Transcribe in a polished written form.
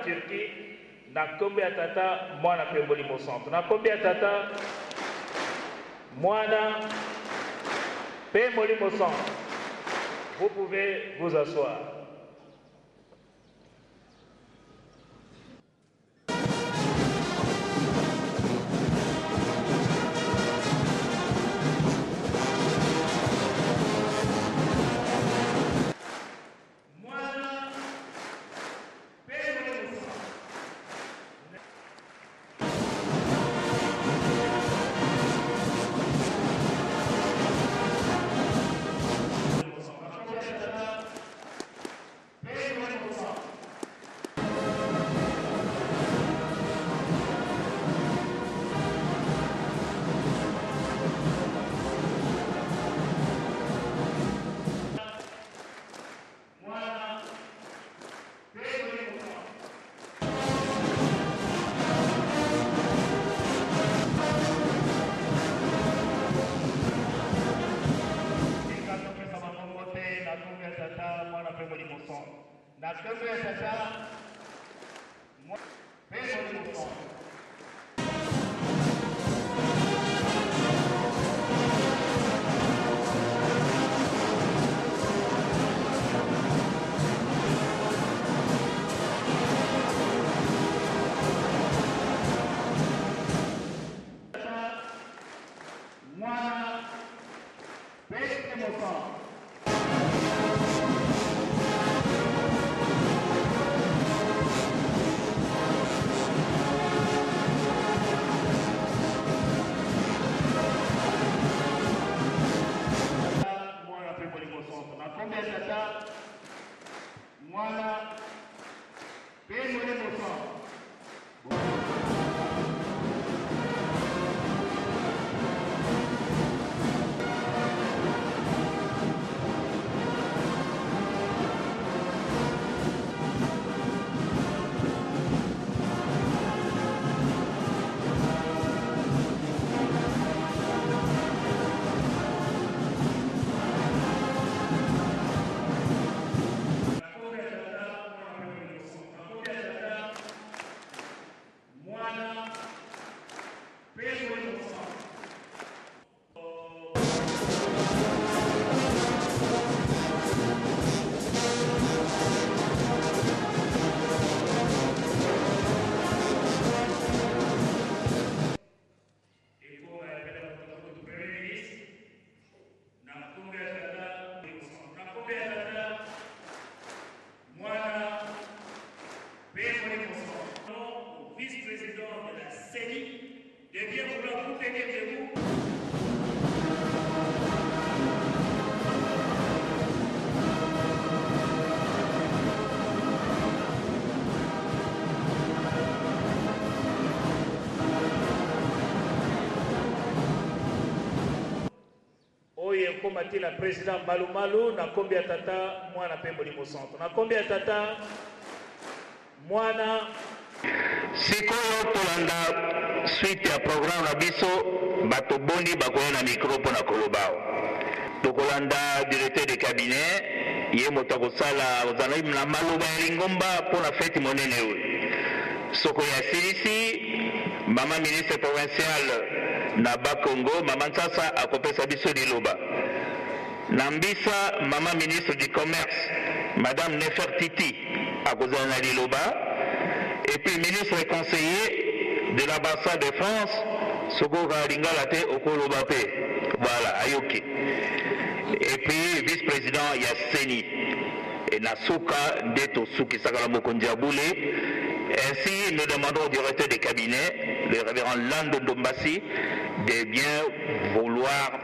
Turquie na nkombo ya Tata, Mwana mpe Molimo Santu. Na nkombo ya Tata, Mwana mpe Molimo Santu. Vous pouvez vous asseoir. Na nkombo ya Tata, Mwana mpe Molimo Santu. Tata, Mwana mpe Molimo Santu. Mwana mpe Molimo Santu. Na nkombo ya Tata, Mwana mpe Molimo Santu. Vice-président de la CENI, de bien vouloir vous tenir debout. Oyo ekoma ti na president Malumalu na kombi ya tata mwana pe molimo santu na kombi ya tata mwana. Sikoyo tolanda suite ya programme na biso, bato boni bakoya na micro mpo na koloba awa? Tokolanda directeur de cabinet, ye moto akosala, akozala na maloba ya lingomba mpo na feti monene oyo. Soko ye asilisi, mama ministre provincial na Bas-Congo, mama Nsasa akopesa biso liloba. Na mbisa, mama ministre du commerce, madame Nefertiti akozala na liloba. Et puis ministre conseiller de l'ambassade de France, soki okaka lingala te okoloba pe, voilà, ayoki. Et puis vice-president ya CENI. Et na suka nde tosukisaka na mokonzi ya bule. Ainsi, nous demandons au directeur de cabinet, le révérend Lando Ndombasi, de bien vouloir.